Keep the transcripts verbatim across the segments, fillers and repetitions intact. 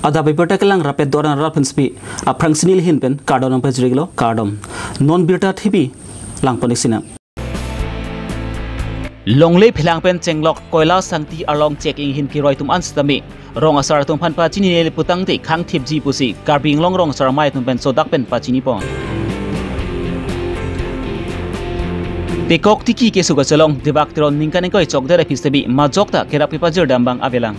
Adap abirta kelang rapet doran rat pensepi aphrang sini lihin pen kardom nangpajirlo, kardom. Non birta thepi langpon-ik sinang. Longle phelang pen chenglok koila sangti arlong chek inghin kiroi atum an sitame rong asar atum aphan pachinine le putangte khang thipji pusi Karbi Anglong rong asar amei atum pen sodak pen pachinipon. Tekok tiki keso kachelong Debak Teron ningkan ingkoi chokdet aphi sitame majok ta kerap kepajir dam abang avelang.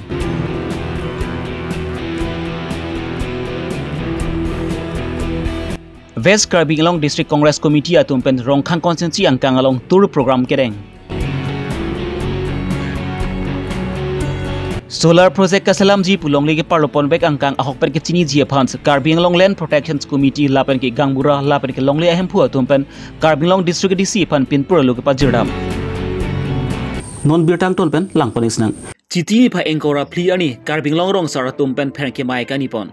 West Karbi Anglong District Congress Committee atum pen Rongkhang constituency angkang along tour program kereng. Solar project kaselamji pu longle keparlopon vek angkang ahokpet kechiniji aphan Karbi Anglong Land Protection Committee lapen ke gaonbura lapen ke longle ahemphu atum pen Karbi Anglong District A D C aphan pinpur alo kepajir dam. Non birta angton pen langpon-ik sinang. Chiti niphai ingkoi ra phli arni Karbi Anglong rong asar atum pen pherangke amei kanipon.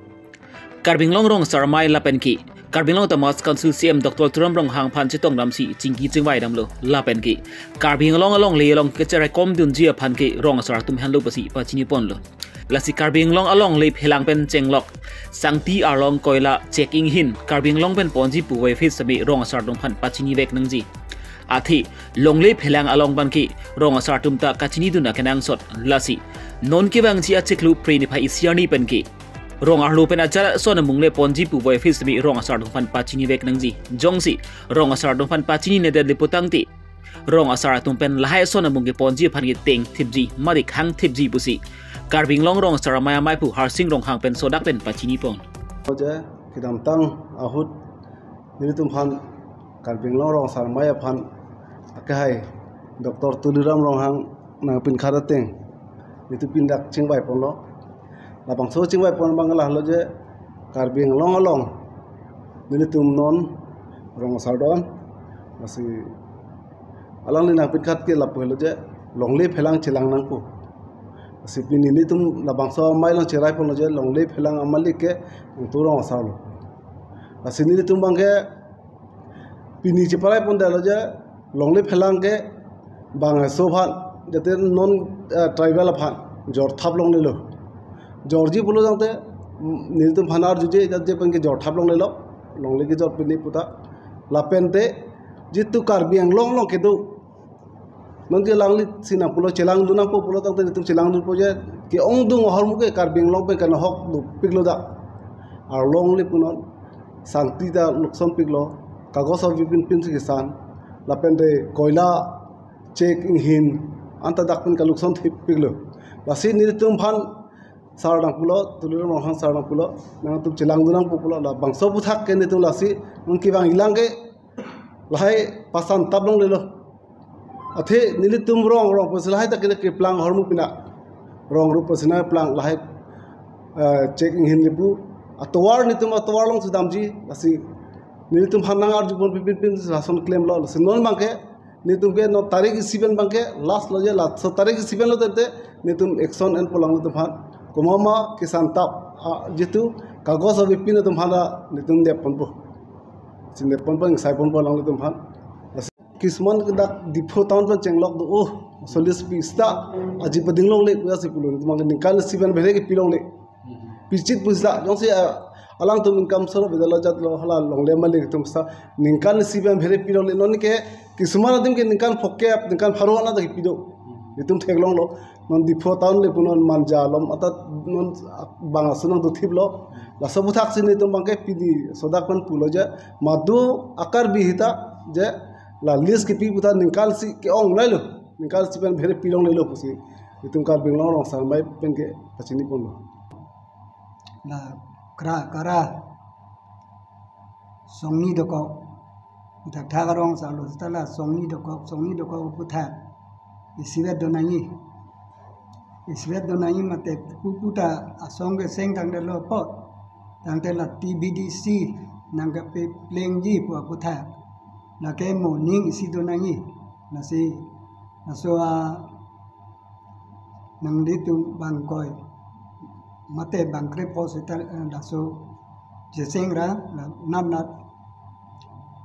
Karbi Anglong rong asar amei lapen ke Karbi Anglong Autonomous Council C E M Doctor Tuliram Ronghang aphan chetong damsi chingki chingvai damlo lapen ke Karbi Anglong alongle along kecherekom dunji aphan ke rong asar atum henlo pusi pachiniponlo. Lasi Karbi Anglong alongle phelang pen chenglok sangti arlong koila chek inghin Karbi Anglong pen ponji puvoiphit sitame rong asar atum aphan pachinivek nangji. Athe longle phelang along abangke rong asar atum ta kachinidun akenangsot, lasi non kevangji achiklo Phre niphai isi arni pen ke rong arlo pen ajat ason amung le ponji puvoiphit sitame rong asar atum aphan pachinivek nangji. Jongsi rong asar atum aphan pachininedet le putangte rong asar atum pen lahai ason amung keponji aphan keteng thipji mate khang thipji pusi Karbi Anglong rong asar amei ameiphu Harsing Ronghang pen sodak pen pachinipon. Oje kedamtang ahut nelitum aphan Karbi Anglong rong asar amei aphan akehai Doctor Tuliram Ronghang nangpinkhat ateng nelitum pini dak chingvaiponlo. Labangso chingvaipon abang lahelo je Karbi Anglong along nelitum non rong asar do-an, lasi alangli nangpinkhat ke lapu helo je longle phelang chelang nangpo. Lasi pini nelitum labangso amei along cheraiponlo je longle phelang amalik ke nangtum rong asar lo. Lasi nelitum abangke pini cheparaipondetlo je longle phelang ke bangso aphan, jate non, eh, tribal aphan jorthap longlelo. Jorji pulo tangte, mm, nelitum aphan arjuje, jate pen ke jorthap longlelo, longle kejor pini puta. Lapen te jitu Karbi Anglong along kedo, non ke alanglisi nangpulo chelangdun nangpo pulo tangte nelitum chelangdunpo je ke-ongdung ahormu ke Karbi Anglong pen kanahok dopiklo dak. Arlong le punon sangti ta luksonpiklo, kagos avi pinpin si kesan, lapen te koila chek inghin anta dak pen kaluksonthipiklo. Lasi nelitum aphan sar nangpulo, Tuliram Ronghang sar nangpulo, nangtum chelangdun nangpo pulo, labangso aphuthak ke nelitum lasi nangkevang ilang ke lahai pasantap longlelo. Athe nelitum rong, rong pensi lahai ta kene keplang ahormu pina. Rong rup pensi nangplang lahai, eh, chek inghin le pu. Atovar nelitum atovar along si damji, lasi nelitum aphan nang-arjupon pinpin si lason klemlo, lasi non abangke nelitum ke non tarik isi pen abangke last lo je, last so tarik isi pen lo tangte nelitum action enpo lang nelitum aphan. Komat ma kesantap, ah, jitu kagos avi pin nelitum aphan ta nelitum nepponpo. Si nepponpo, ingsaiponpo lang nelitum aphan. Kisuman ke dak Diphu town pen chenglok do, oh, solis pista, aji pading longle puya si pulo, nelitum abangke ningkan isi pen bhere kepi longle. Pichit pista, jongsi, ah, alangtum income solo bedalo jatlo, hala longle malik atum sa, ningkan isi pen bhere pi longle, non ke, kisuman adim ke ningkan phokep, ningkan pharo ana ta kepi do. Nelitum theklonglo, non Diphu town le punon manja alom, ata non bang ason nangdothiplo, laso aphuthak si nelitum abangke pini sodak pen pulo je, madu a-Karbi hita, je, la list kepi puta ningkan isi ke-ong nailo, ningkan isi pen bhere pi longlelo pusi. Nelitum Karbi Anglong rong asar amei pen ke pachiniponlo. La kra kara songni dokok. Puthak thak arong asar lo seta la songni dokok, songni dokok puthak. Isivet do nangji. Isivet do nangji mate pupu ta asong keseng tangdetlo apot. Tangte la T B D C nangkepeplengji pu aputhak. Lake moning isi do nangji. Lasi, laso a nanglitum bangkoi mate bangkrep ho seta, eh, laso checheng ra, la, nat nat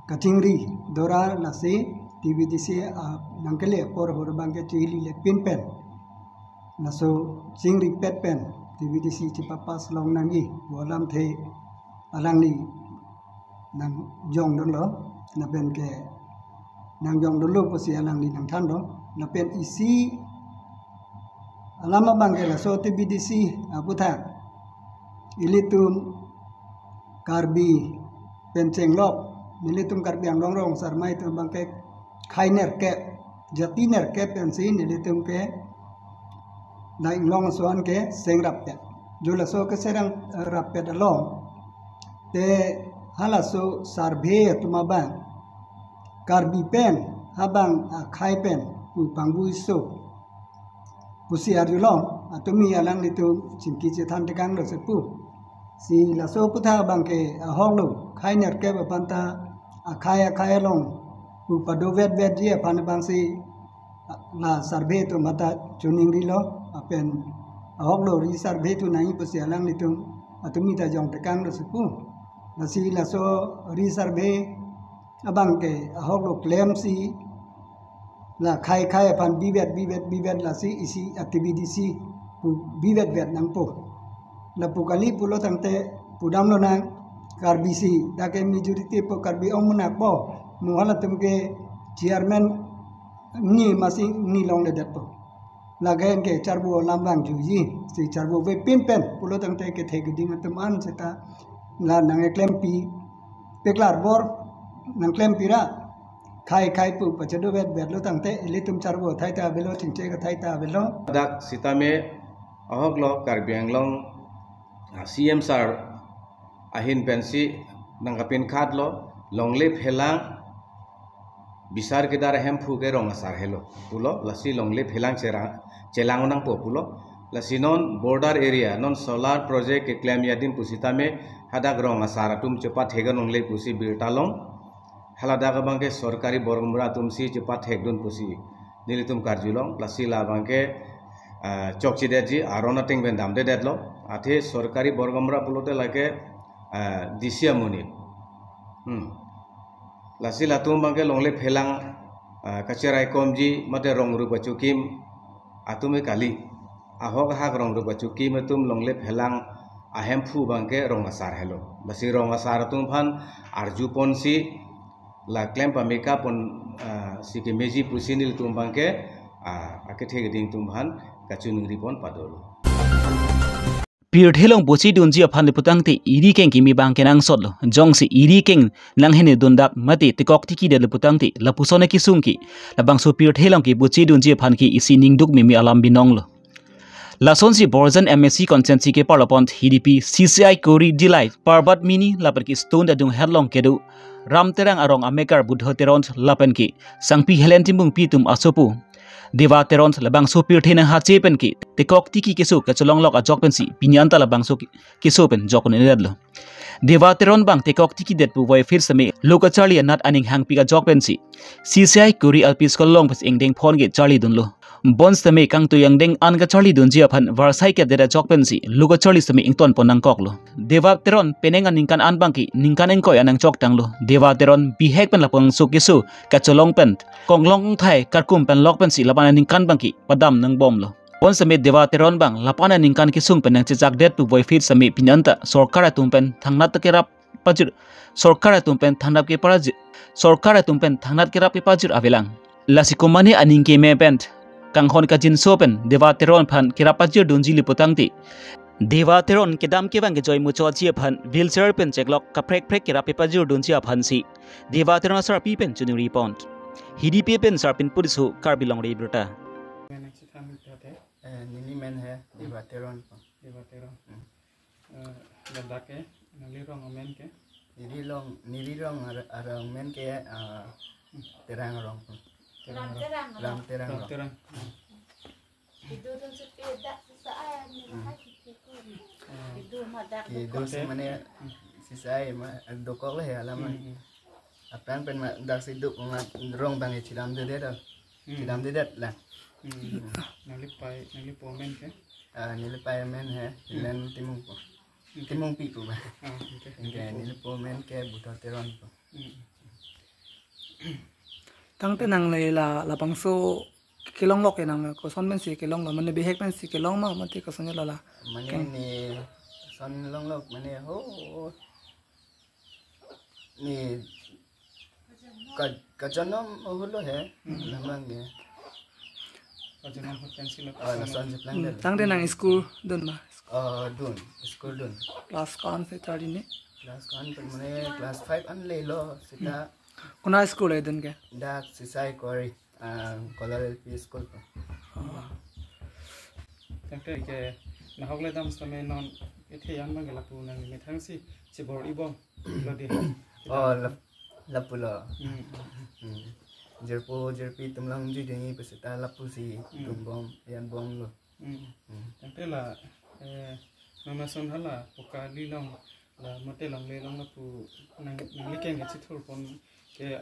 kachingri dora lasi T B D C, ah, nangkele apor hor abangke chihili le pin pen. Laso chingripet pen T B D C chepapass long nangji pu alamthe alangli nangjongdunlo, lapen ke nangjongdunlo pusi alangli nangthanlo. Lapen isi alam abang ke laso T B D C aputhak ilitum Karbi pen chenglok, nelitum Karbi Anglong rong asar amei atum abang ke khei nerkep, jati nerkep pensi nelitum ke la Inglong ason ke seng rappet. Jo laso ke seng, eh, rappet along te halaso survey atum abang Karbi pen, habang akhei pen pu pangbu iso pusi arjulong, atumi alanglitum chingki chethan tekanglo si pu. Si laso aputhak abang ke ahoklo, khei nerkep aphan ta akhei akhei along pu pado vetvetji aphan abangsi la survey atum ta choningrilo, lapen ahoklo resurvey thu nangji pusi alanglitum atumi ta jong tekanglo si pu. Lasi laso resurvey abang ke ahoklo klemsi la khei khei aphan bivet bivet bivet lasi isi a T B D C pu bivetvet nangpo. Lapu kali pulo tangte pudamlonang, Karbi si dak ke majority po, Karbi ong munak po, mo halatum ke chairman ni masi ni longledetpo. Lake anke charvo alam vangjuji, si charvo avepin pen pulo tangte kethe keding atum an seta la nangklempi, paklar bor nangklempi ra, khei khei pu pachado vetvetlo tangte ilitum charvo athai ta avelo, chingchek athai ta avelo. Dak sitame ahoklo Karbi Anglong, ah, C M sir ahin pensi nangkapinkhatlo, longle phelang bisar kedar ahemphu ke rong asar helo pulo, lasi longle phelang cherang chelang nangpo pulo. Lasi non border area, non solar project keklemji adim pusitame hadak rong asar atum chepathek longle pusi birta long. Haladak abang ke sorkari borgumra atumsi chepathekdun pusi nelitum karjulong, lasi labang ke, ah, chokchedetji, aron ateng pen damdedetlo. Athe sorkari borgumra pulote lake, ah, D C amonit. Hmm. Lasi latum abang ke longle phelang, ah, kacheraikomji mate rong rup achukim atum ke kali. Ahok ahak rong rup achukim atum longle phelang ahemphu abang ke rong asar helo. Lasi rong asar atum aphan arjuponsi la klem pameka pon, ah, si kemeji pusi nelitum abang ke, ah, akethe keding atum aphan kachoningripon padolo. Pirthe along bochedunji aphan le putangte eri keng kimi abang kenangsotlo. Jongsi eri keng nanghenedun dak mate tekok tikidetlo putangte lapuson akesung ke labangso pirthe along ke bochedunji aphan ke isi ningduk mimi alam binonglo. Lasonsi Borjan M A C constituency keparlo pon H D P C C I Kori Delight, Parbat Mini lapen ke Stone Dadung Headlong kedo Ram Terang arong amekar Budho Teron lapen ke Sangpi Helen Timbungpi atum asopo Deva Teron labangso pirthe nanghache pen ke tekok tiki keso kacholonglok ajok pensi pini anta labangso ke-, keso pen joknedetlo. Deva Teron abang tekok tikidet pu voiphit sitame lo kacharli anat aning hangpik ajok pensi C C I Kori L P School along pensi ingdeng phon ke charlidunlo. Bonsitame kangtui angdeng an kacharlidunji aphan varsai kedet ajok pensi lo kacharli sitame ingtonpon nangkoklo. Deva Teron penang aningkan an abang ke ningkan ingkoi an nangchoktanglo. Deva Teron bihek pen labangso keso kacholong pen konglong kongthai karkum pen lok pensi lapan aningkan abang ke padam nangbomlo. Bonsitame Deva Teron abang lapan aningkan kesung pen nangchejakdet pu voiphit sitame pini anta sorkar atum pen thangnat kerap pajir, sorkar atum pen thangnat keparajir, sorkar atum pen thangnat kerap kepajir avelang. Lasi komane aning keme pen kanghon kajinso pen Deva Teron aphan kerap pajirdunji le putangte Deva Teron kedam kevang kejoi muchotji aphan wheelchair pen cheklok kaprek prek kerap kepajirdunji aphansi Deva Teron asarpi pen choningripon. H D P pen Sarpin Puriso, Karbi Longri Abirta. Next time, eh, neli men he Deva Teron. Deva Teron. Hmm. Eh, ladak ke, neli rong amen ke? Neli rong, neli rong ar-, arong men ke, ah, Terang rong. Terang rong. Ram Terang. Ram Terang rong. Terang. Kedo dun sepedak sisa ai ni. Hmm. Bahai kike ko. Hmm. Kedo madak. Kedo dokok. Si mane, hmm, sisa ai ma dokok le alam. Hmm, hmm. Aphrang pen ma dak si duk ma rong abang ke chedamdedet. Hmm. Chedamdedet la. Hmm. Hmm. Neli pai, neli po men ke? Ah, neli pai men he, hmm, Helen Timungpo. Okay. Timungpi pu ba. Ah, okay. Anke neli po men ke Budho Teron pu. Hmm. Tangte nang le la, labangso kelonglok ke nang, koson pensi kelonglo, mane bihek pensi kelong ma, mate koson ya lala? Mane Keng. Ne koson longlok, mane ho, ne ka, kajonom ahut lo he, Hmm. lamang ke. Kajonom ahut pensi lo. Oh, lason si plang Hmm, del. Tangte nang school dun ma? Oh, dun, school dun. Class ko-an si charli ne? Class ko-an pen mane class five an lelo, seta. Konat school le dun ke? Dak Sisai Kuari, ah, Kolar L P School pen. Oh. Tangte ke nahok le dam sitame non kethe an abang ke lapu nang methang si chibor-i bom lo di. Oh, lap-, lapu lo. Hmm. Hmm. Jirpo, jirpi atum along jui dengji pu seta lapu si Hmm. dun bom, yan bom lo. Hmm. Hmm. Tangte la, eh, mama son hala pokali along la mate longle along lapu nang, nangli keng kachithur pon ke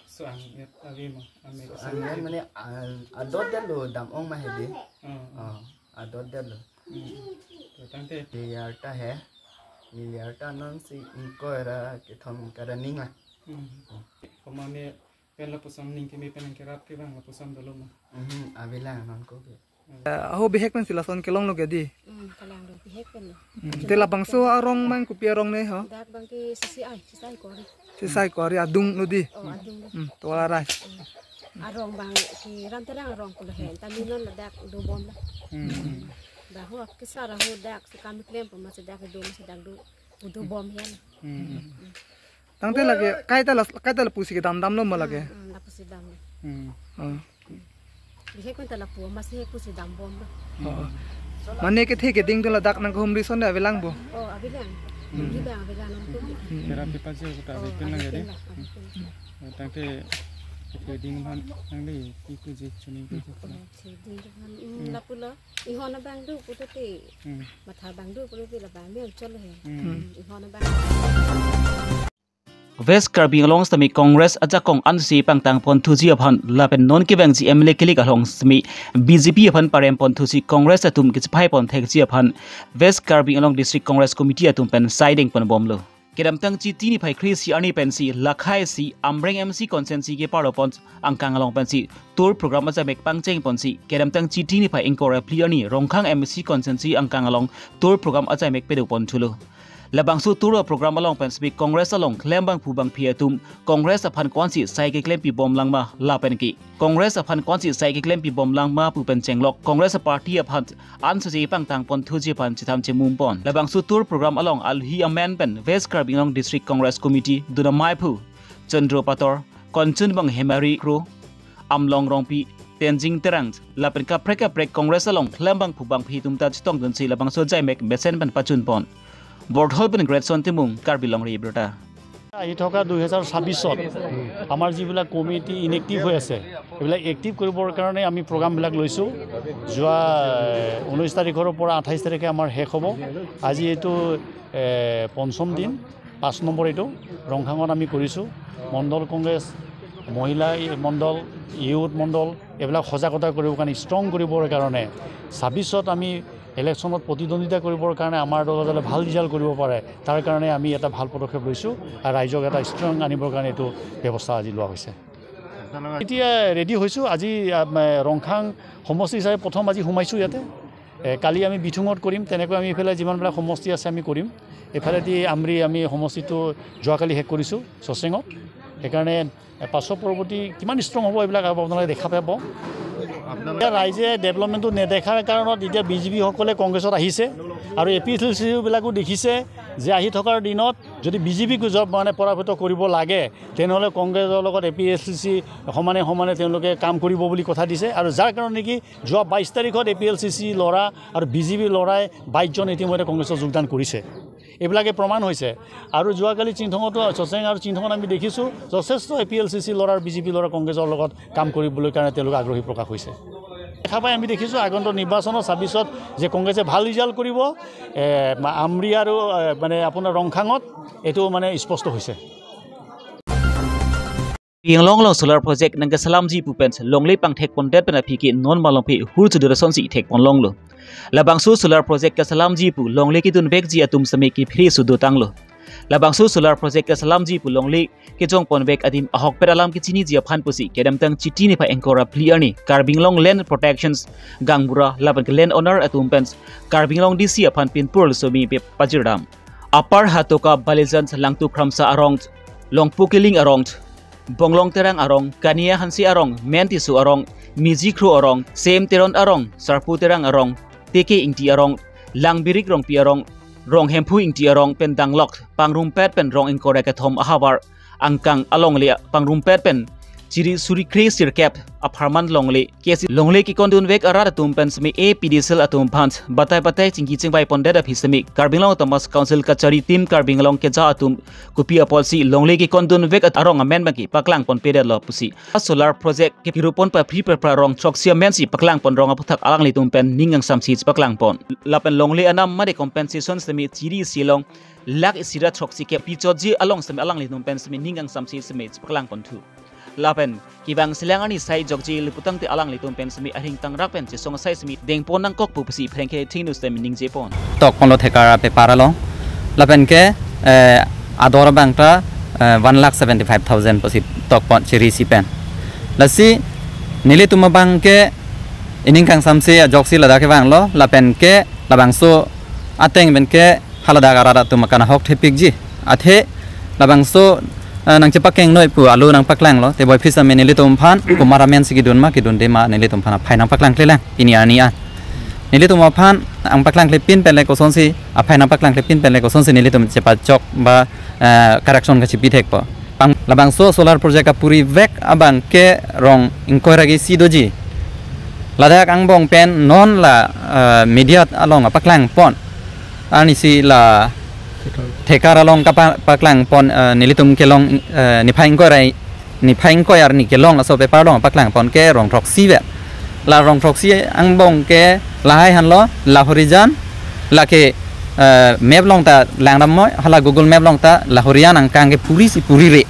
so-an ya ave ma, ame So, kasa ang yan ave. Mane, ah, adot detlo dam ong ma hedi. Oh, oh. Ah, adot detlo. Hmm. To tangte. Neli arta he. Neli arta non si ingkoi ra kethom kara ning la. Hmm. Koma me pen lapuson ning keme pen nang kerap ke bang lapuson dolo ma? Mhm, avelang non ko ke. Eh, aho bihek pensi lason kelonglo ke di? Hmm, kelonglo, bihek pen lo. Hmm, te labangso arong mang kopi arong ne ho? Dak abang ke Sisai, Sisai Kuari. Sisai Kuari adung lo di? Oh, adung lo. Hmm, Tola Rai. Hmm. Arong abang ke Ram Terang arong pulo he. Tami non ladak do bom la. Hmm. Bahu ak kesar ahu dak sekami klem pun masih dak do, masih dak do. Udo bom hian. Hmm. Tangte lake, kaita la, kaita lapusi kedam damlo ma lake? Hmm, hmm, lapusi dam. Hmm. Oh. Bihek pen ta lapu, masi hek pusi dam bom lo. Oh. Mane kethe keding tu ladak nang kehumri ason avelang bo? Oh, avelang. Hmm. Di bang avelang nang tu. Hmm. Terapi pajir kita Oh, ave pen lang ave ya di? Pen lah, ave pen. Oh, tangte kethe keding aphan nangli pi puji chuning puji. Oh, keding aphan, hmm, Hmm. lapu lo. Ihon abang do pulote. Hmm. Matha abang do pulote labang me chol he. Hmm. Hmm, ihon abang. West Karbi Anglong sitame Congress ajakong ansi pangtang pon thuji aphan lapen non kevangji M L A kilik along sitame B J P aphan parem pon thuji Congress atum kechepai pon thekji aphan West Karbi Anglong District Congress Committee atum pen saideng pon bomlo. Kedamtang Chiti niphai kre-isi arni pensi lakhai si Amreng M C constituency keparlo pon angkang along pensi tour program ajaimek pangcheng ponsi kedamtang Chiti niphai ingkoi ra phli arni Rongkhang M C constituency angkang along tour program ajaimek pedo pon thulo. Labangso tour program along pensi Congress along klem bangphu bangphi atum Congress aphan ko-ansi sai keklempi bomlang ma lapen ke Congress aphan ko-ansi sai keklempi bomlang ma pu pen chenglok Congress party aphan ansi pangtang pon thuji aphan chetham chemum pon. Labangso tour program along alohi amen pen West Karbi Anglong District Congress Committee dun amei aphu Chandro Pator, Kanchanbang Hemari Kro, Amlong Rongpi, Tenzing Terang, lapen kaprek kaprek Congress along klem bangphu bangphi atum ta chetong dunsi labangso ajaimek mesen pen pachun pon. Borthol pen Greatson Timung, Karbi Longri Abirta. আহি থকা দুহেজাৰ ছাব্বিছত আমাৰ যিবিলাক committee inactive হৈ আছে, এইবিলাক এক্টিভ কৰিবৰ কাৰণে আমি প্ৰগ্ৰামবিলাক লৈছোঁ। যোৱা ঊনৈছ তাৰিখৰ পৰা আঠাইছ তাৰিখে আমাৰ শেষ হ'ব। আজি এইটো, এ, পঞ্চম দিন, পাঁচ নম্বৰ এইটো ৰংখাঙত আমি কৰিছোঁ। মণ্ডল কংগ্ৰেছ, মহিলা মণ্ডল, ইউথ মণ্ডল, এইবিলাক সজাগতা কৰিবৰ কাৰণে, ষ্ট্ৰং কৰিবৰ কাৰণে, ছাব্বিছত আমি ইলেকশ্যনত প্ৰতিদ্বন্দ্বিতা কৰিবৰ কাৰণে আমাৰ দলে যাতে ভাল ৰিজাল্ট কৰিব পাৰে, তাৰ কাৰণে আমি এটা ভাল পদক্ষেপ লৈছোঁ আৰু ৰাইজক এটা ষ্ট্ৰং আনিবৰ কাৰণে এইটো ব্যৱস্থা আজি লোৱা হৈছে। এতিয়া ৰেডি হৈছোঁ। আজি, আ, মে-, ৰংখাং সমষ্টি হিচাপে প্ৰথম আজি সোমাইছোঁ ইয়াতে। এ, কালি আমি বিথুঙত কৰিম, তেনেকৈ আমি এইফালে যিমানবিলাক সমষ্টি আছে আমি কৰিম। এইফালেদি আমৰি আমি সমষ্টিটো যোৱাকালি শেষ কৰিছোঁ চচেঙত। সেইকাৰণে, এ, পাছৰ পৰৱৰ্তী কিমান ষ্ট্ৰং হ'ব এইবিলাক আপোনালোকে দেখা পাব। এতিয়া ৰাইজে ডেভেলপমেণ্টটো নেদেখাৰ কাৰণত এতিয়া বি জে পিসকলে কংগ্ৰেছত আহিছে আৰু এ পি এইচ এল চিবিলাকো দেখিছে যে আহি থকাৰ দিনত যদি বি জে পিক জব মানে পৰাভূত কৰিব লাগে, তেনেহ'লে কংগ্ৰেছৰ লগত এ পি এইচ এল চি সমানে সমানে তেওঁলোকে কাম কৰিব বুলি কথা দিছে। আৰু যাৰ কাৰণে নেকি যোৱা বাইছ তাৰিখত এ পি এইচ এল চি ল'ৰা আৰু বি জে পি ল'ৰাই বাইছজন ইতিমধ্যে কংগ্ৰেছত যোগদান কৰিছে। এইবিলাকে প্ৰমাণ হৈছে। আৰু যোৱাকালি চিংথঙতো, চচেং আৰু চিংথঙত আমি দেখিছোঁ, যথেষ্ট এ পি এইচ এল চি ল'ৰা আৰু বি জে পি ল'ৰা কংগ্ৰেছৰ লগত কাম কৰিবলৈ কাৰণে তেওঁলোক আগ্ৰহী প্ৰকাশ হৈছে। দেখা পাই আমি দেখিছোঁ, আগন্তুক নিৰ্বাচনত ছাব্বিছত যে কংগ্ৰেছে ভাল ৰিজাল্ট কৰিব, এ, মা-, আমৰি আৰু, এ, মানে আপোনাৰ ৰংখাঙত এইটো মানে স্পষ্ট হৈছে। Karbi Anglong along solar project nangkesalamji pu pen longle pangthek pondet pen aphi ke non malompi hur chudur asonsi thek pon longlo. Labangso solar project kesalamji pu longle kedun vekji atum sitame kephere sudo tanglo. Labangso solar project kesalamji pu longle kejongponvek adim ahokpet alam kechiniji aphan pusi kedamtang Chiti niphai ingkoi ra phli arni Karbi Anglong Land Protections Gaonbura lapen ke land owner atum pen Karbi Anglong D C aphan pinpur somi pe pajirdam. Upper Hatoka, Balijan, Langtuk Kramsa arong, Longpo Killing arong, Bonglong Terang arong, Kania Hanse arong, Men Tisso arong, Miji Kro arong, Sem Teron arong, Sarpo Terang arong, T K Ingti arong, Langbirik Rongpi arong, Ronghemphu Ingti arong pen danglok pangrumpet pen rong ingkoi ra kethom ahavar angkang alongle pangrumpet pen chiri suri kre sirkep apharman longle kesi longle kekondunvek arat atum pen semi A P D C L atum aphan batai batai chingki chingvai pondet aphi semi Karbi Anglong Autonomous Council kachari team Karbi Anglong keja atum kopi apotsi longle kekondunvek arong amen abangke paklangponpedetlo pusi solar project kepiropon paphri papra rong throksi amensi paklangpon rong aputhak alanglitum pen ning kangsamsi paklangpon. Lapen longle anam mate compensation semi chiri isi along lakh isi ra throksi kepichotji along semi alanglitum pen semi ning kangsamsi semi paklangponthu. Lapen kevang selang arni sai jokji le putangte alanglitum pen semi aring tangrak pen chesong asai semi dengpon nangkok pu pusi phrengke thingnu semi ningjepon. Tokponlo thekar ape para along. Lapen ke, eh, ador abang ta, eh, one lakh seventy five thousand pusi tokpon chiri isi pen. Lasi nelitum abangke ining kangsamsi ajoksi ladak kevanglo, lapen ke labangso ateng pen ke haladak arat atum akan ahok thepikji. Athe labangso, eh, nangchepakeng noi pu alo nangpaklanglo. Te boi phisa me nelitum aphan komat amensi kedun ma kedunde ma nelitum aphan aphai nangpaklangklelang pini arni an. Nelitum aphan nangpaklangklepin pen le kosonsi aphai nangpaklangklepin pen le kosonsi nelitum chepachok ba, eh, correction kachipithekpo. Pang labangso solar project kapurivek abangke rong ingkoi ra ke isi doji. Ladak angbong pen non la, eh, media along apaklangpon. Arnisi la thekar along kapa-, paklangpon, eh, nelitum kelong, eh, niphai ingkoi ra, niphai ingkoi arni kelong laso paper along paklangpon ke rong throksi vet. La rong throksi angbong ke lahai henlo, Lahorijan, lake, eh, map along ta langdam moi, hala Google Map along ta Lahorijan angkang ke puri si puri re.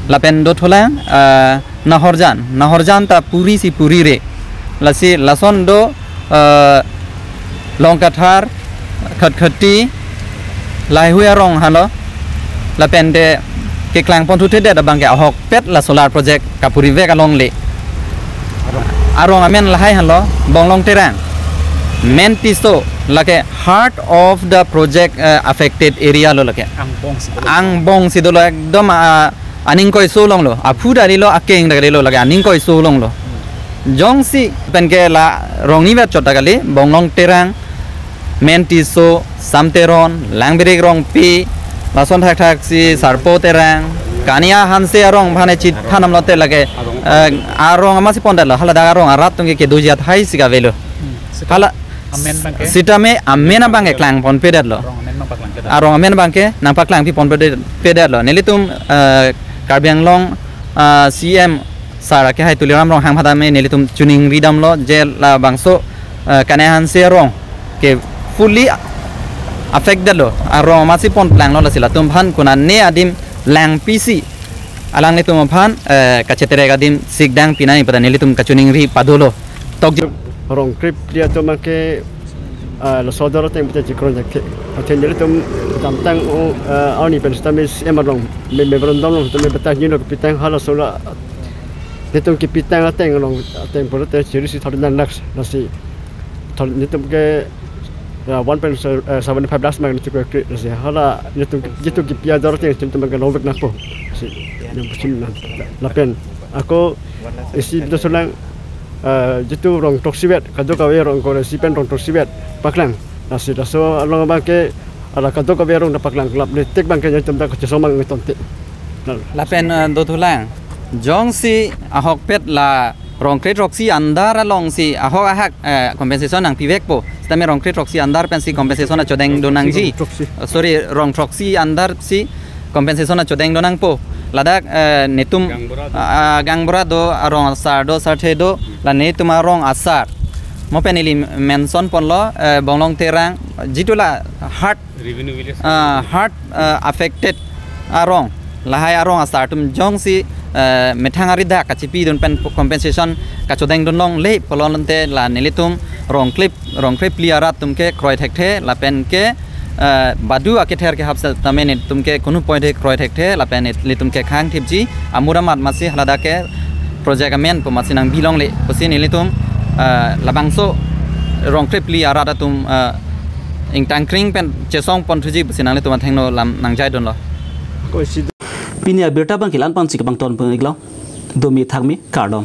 Lapen dothulang, eh, Nahorjan, Nahorjan ta puri si puri re. Lasi lason do, eh, Longkathar, Khatkhati, lahai hui arong henlo. Lapen te keklangpon thuthedet abangke ahokpet la solar project kapurivek alongle. Arong amen lahai henlo, Bonglong Terang, Men Tisso, lake heart of the project, eh, affected area lo lake. Angbong si dolo. Angbong si dolo ekdom, ah, aning koiso alonglo, aphu ta dilo, akeng ta dilo, lake aning koiso alonglo. Jongsi pen ke la rong ni vet chot ta kali, Bonglong Terang, Men Tisso, Sem Teron, Langbirik Rongpi, lason thakthaksi Sarpo Terang, Kania Hanse arong aphan chit thanam lote lake, eh, arong amatsi pondetlo, haladak arong arat atum ke kedoji athai si kavelo. Hala amen abangke? Sitame amen abangke klangponpedetlo. Arong amen abang paklangpedetlo. Arong amen abangke nangpaklangpiponpede-, pedetlo. Nelitum, eh, Karbi Anglong, eh, C M sir akehai Tuliram Ronghang aphan tame nelitum chiningri damlo je labangso, eh, Kania Hanse arong ke fully affected lo. Arong amatsi ponplanglo, lasi latum aphan konane adim langpisi alanglitum aphan, eh, kacheterek adim sikdang pinai pu ta nelitum kachiningri padolo. Tokji. Rong krip dia tu make, ah, laso ador ateng beta chikron jakhe. Athe nelitum damtang o, ah, arni pen sitame C M arong me-, memorandum along sitame beta nilo kepitang hala solar. Nelitum kepitang ateng along ateng pulote chiri isi thirty nine lakhs, lasi thir-, nelitum ke, ya, one point seventy five lakhs mang nelitum ke kre, lasi hala nelitum ke, nelitum kepi ador ateng nelitum ke longvek nangpo. Si, yang pusim nang. Lapen ako isi beta sulang, eh, jitu rong throksi vet, kadokave rong ingkoi ra isi pen rong throksi vet paklang. Lasi laso along abangke, ala kadokave rong ta paklang klap le tek abangke nelitum ta kachesong mang ngeton te. Lapen, eh, dothulang. Jongsi ahokpet la rong kre throksi andar alongsi ahok ahak, eh, compensation nangpivekpo. Sitame rong kre throksi andar pensi compensation achodeng donangji. Throksi. Eh, sorry, rong throksi andar si compensation achodeng donangpo. Ladak, eh, netum, Gaonbura do. Ah, Gaonbura do, arong asar do, sarthe do, la netum arong asar. Mo pen ili mention ponlo, eh, Bonglong Terang, jitu la heart, revenue village, ah, heart, eh, affected arong. Lahai arong asar atum jongsi, eh, methang aridak kachipidun pen compensation kachodeng dun longle pulote la nelitum rong krip, rong kre phli arat atum ke kroi thekthe lapen ke eh, badu akether kehap setame nelitum ke kunu point hek kroi thekthe lapen nelitum ke khang thipji amuram amat masi haladak ke project amen pu masi nangbilongle pusi nelitum, eh, labangso Rongkrepli arat atum, eh, ingtangkring pen chesong pon thuji pusi nanglitum athengno lam nangjaidunlo. Pini abirta abang ke la-an pensi kebang ton peng iklo. Domi thakmi kardom.